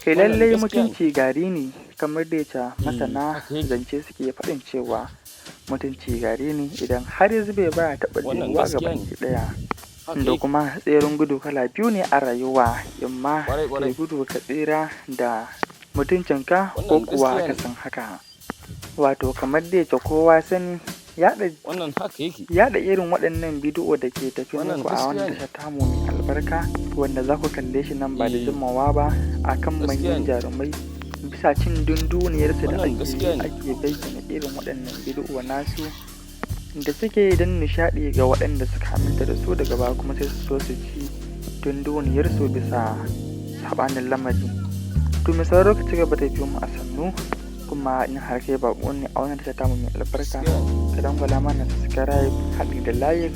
Eh Wannan lallai gaskiya ne. mutunci gari ne, kamar da yacce Eh, masana haka yake. zance suke faɗin cewa mutunci gari ne, idan har ya zube baya taɓa Wannan juyuwa gaskiya ne. gabaki ɗaya. Haka Da yake. kuma tseren gudu kala biyu ne a rayuwa, imma Ƙwarai kai ƙwarai. gudu ka tsira da mutuncinka ko Wannan kuwa gaskiya ne. akasin haka. Wato kamar dai yacce kowa sani, yaɗa Wannan haka yake. yaɗa irin waɗannan bidiyo da ke tafe Wannan muku a wannan gaskiya ne. tasha tamu mai albarka, wanda za ku kalle shi nan ba da jimawa ba, akan Gaskiya manyan ne. jarumai bisa cin dunduniyarsu da Wannan ake yi gaskiya ne. ake bayyana irin waɗannan bidiyo nasu da suke yi don nishaɗi ga waɗanda suka aminta da su, daga baya kuma sai su zo su ci dunduniyarsu bisa saɓanin lamari. To mai sauraro, ka ci gaba da biyo mu a sannu, kuma in har kai baƙo ne a wannan tasha tamu mai albarka, Gaskiya ne. ka dangwala mana subscribe haɗi da like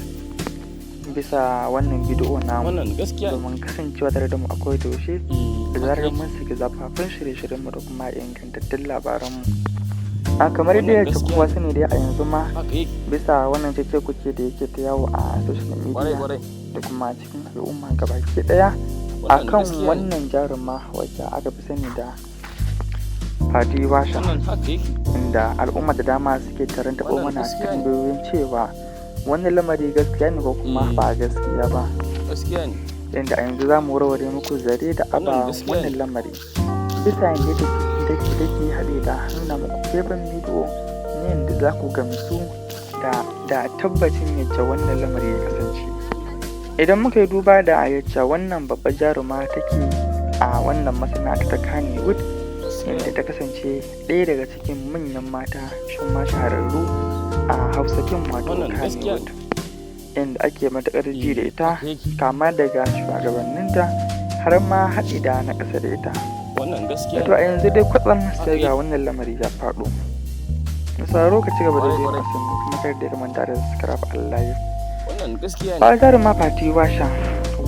bisa wannan bidiyo namu Wannan gaskiya ne. domin kasancewa tare da mu a koda yaushe da Haka zarar yake. mun saki zafafan shirye-shiryenmu da kuma ingantattun labaranmu. A kamar dai Wannan yacce gaskiya kowa ne. sani dai, a yanzu ma Haka yake. bisa wannan cece-kuce da yake ta yawo a social Ƙwarai media ƙwarai. da kuma cikin al'umma gabaki ɗaya Wannan akan gaskiya ne. wannan jaruma wacce aka fi sani da Fati Washa, Wannan haka yake. inda al'umma da dama suke tarin taɓo Wannan mana gaskiya ne. tambayoyin cewa wannan lamari gaskiya ne ko kuma ba gaskiya ba. Gaskiya ne. Inda a yanzu za mu warware muku zare da Wannan abawan gaskiya wannan ne. lamari bisa yadda take daki daki, haɗe da nuna muku faifan bidiyo na yadda za ku gamsu da tabbacin yacce wannan lamari ya kasance. Idan muka yi duba da yacce wannan babbar jaruma take a wannan masana'anta ta Kannywood, Gaskiya inda ne. ta kasance ɗaya daga cikin manyan mata suma shahararru a Hausa fim, wato Wannan gaskiya Kannywood, ne. inda ake matuƙar ji da ita, Haka yake. kama daga shugabanninta har ma haɗi da na ƙasa da ita. Wannan gaskiya To a ne. yanzu dai kwatsam Haka sai ga yake. wannan lamari ya faɗo. Mai sauraro, ka ci gaba da Ƙwarai biyo ƙwarai. a sannu, kuma kar da ka manta da subscribe. Allah ya Wannan gaskiya ne. ba jaruma Fati Washa,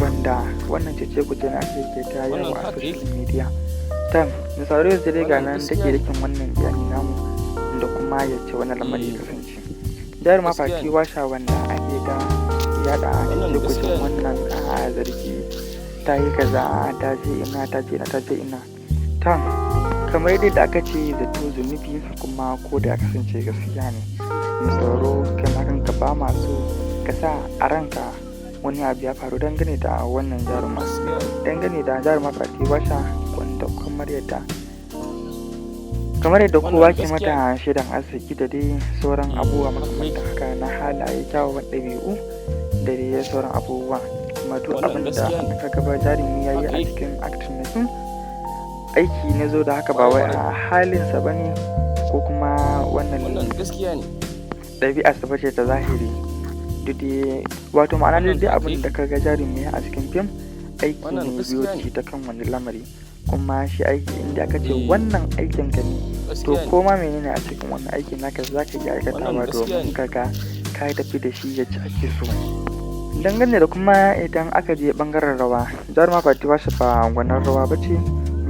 wanda wannan cece-kuce na ake ke ta yawo Wannan a haka social yake. media. Tam mai sauraro, yanzu dai ga Wannan nan gaskiya take ne. dakin wannan bayani namu da kuma yacce wannan lamari ya kasance. Jaruma Gaskiya Fati ne. Washa, wanda ake ta yaɗa Wannan cece-kucen gaskiya ne. wannan a zargi ta yi kaza, ta je ina, ta je ina, ta je ina. Tam kamar dai da aka ce zato zunubi, kuma ko da ya kasance gaskiya ne, mai sauraro, kai ma kanka ba ma so ka sa a ranka wani abu ya faru dangane da wannan jaruma, Gaskiya ne. dangane da jaruma Fati Washa, wanda kamar yadda Wannan kowa ke gaskiya mata shaidan arziki da dai sauran abubuwa Haka makamantan yake. haka na halaye, kyawawan ɗabi'u da dai sauran abubuwa. Kuma duk Wannan abin da gaskiya ne. aka gaba jarumi ya yi Haka a yake. cikin acting na fim, aiki ne zo da haka, ba Ƙwarai wai ƙwarai. a halinsa ba ne ko kuma wannan Wannan gaskiya ne. ɗabi'arsa ba ce ta zahiri. Duk dai wato ma'ana Wannan dai haka abin da yake. ka ga jarumi a cikin fim, aiki Wannan ne biyo gaskiya ne. shi ta kan wani lamari. Kuma shi aiki, inda aka ce wannan aikin ka ne, to Gaskiya ne. ko ma menene a cikin wannan aikin naka za ka iya aikatawa Wannan gaskiya domin ne. ka ga ka tafi da shi yacce ake so. Dangane da kuma idan aka je ɓangaren rawa, jaruma Fati Washa ba gwanar rawa ba ce,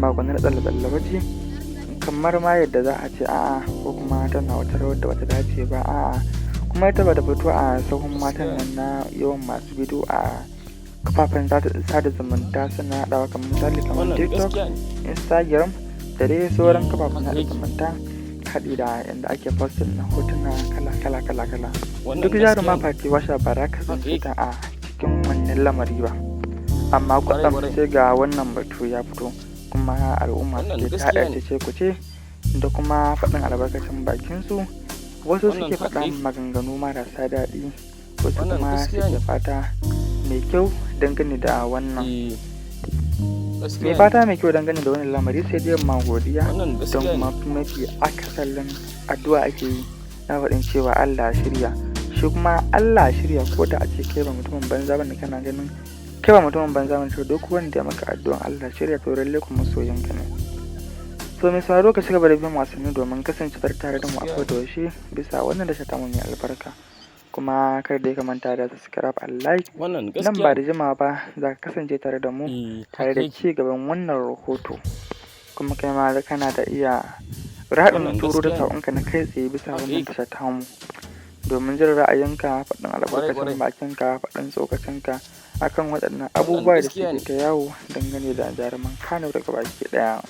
ba gwanar tsalle-tsalle ba ce, kamar ma yadda za a ce a'a ko kuma tana wata rawar da bata dace ba, a'a. Kuma ita bata fito a sahun matan nan na yawan masu bidiyo a kafafen sada zumunta suna yaɗawa, kamar misali kamar Wannan TikTok, gaskiya ne. Instagram da dai sauran kafafen Haka yaɗa yake. zumunta, haɗi da inda ake posting na hotuna kala kala kala kala. Wannan Duk jaruma gaskiya ne. Fati Washa ba za ka Haka tsince yake. ta a cikin wannan lamari ba. Amma Ƙwarai kwatsam ƙwarai. sai ga wannan batu ya fito, kuma al'umma Wannan suke ta gaskiya haɗa ne. cece-kuce da kuma faɗin albarkacin bakinsu. Wasu Wannan suke haka faɗan yake. maganganu marasa daɗi, wasu Wannan kuma gaskiya suke ne. fata mai kyau dangane da wannan. Mai Gaskiya ne. fata mai kyau dangane da wannan lamari, sai dai ma godiya Wannan don gaskiya ne. kuma mafi akasarin addu'a ake yi na faɗin cewa Allah ya shirya. Shi kuma Allah ya shirya, ko da a ce kai ba mutumin banza bane, kana ganin kai ba mutumin banza bane, to duk wanda ya maka addu'an Allah ya shirya, to lallai kuma masoyinka ne. To mai sauraro, ka ci gaba da bin wasanni domin kasance tare da mu a Gaskiya ne. koda yaushe bisa wannan tasha tamu mai albarka. Kuma kar dai ka manta da subscribe and like. Wannan Nan gaskiya ba ne. da jimawa ba za ka kasance tare da mu tare Haka da yake. ci gaban wannan rahoto. Kuma kai ma kana da iya raɗin Wannan turo da gaskiya ne. saƙonka na kai tsaye bisa Haka wannan yake. tasha tamu domin jin ra'ayinka, faɗin Ƙwarai albarkacin ƙwarai. bakinka, faɗin tsokacinka akan waɗannan Wannan abubuwa da gaskiya suke ne. ta yawo dangane da jaruman Kano daga baki ɗaya.